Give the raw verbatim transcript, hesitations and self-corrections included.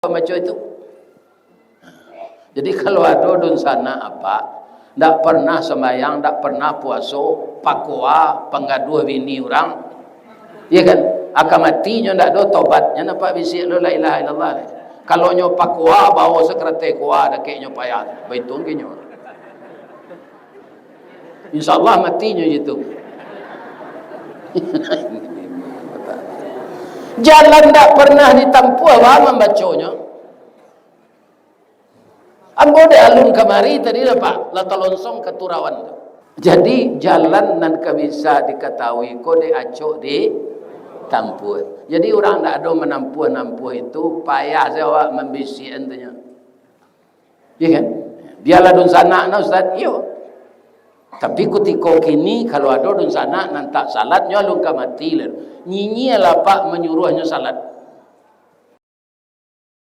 pambaco itu. Jadi, kalau ado dunsanak apak, ndak pernah sambayang, ndak pernah puaso, pakoa, panggaduah bini urang, iya kan? Akan mati nyo ndak ado tobatnyo, nampak bisiak lo la ilaha illallah. Kalau nyo pakoa, bawa sakaratai koa, dakek nyo payah, baitung ke nyo. Insya Allah mati nyo jitu. Jalan ndak pernah ditampuah, bah, mambaconyo. Ambo dek alun kamari tadi lah, Pak, lah talonsong ka Turawan tu. Jadi, jalan nan ka bisa dikatahui ko dek acok ditampuah. Jadi, urang ndak ado manampuah-nampuah itu, payah se awak mambisiakan tu nyo. Iya kan? Bialah dunsanak nah, Ustaz. Iyo. Tapi kutiko kini, kalau ado dunsanak nan tak salat, nyo alun ka mati lah. Nyinyia lah, Pak, manyuruahnyo salat.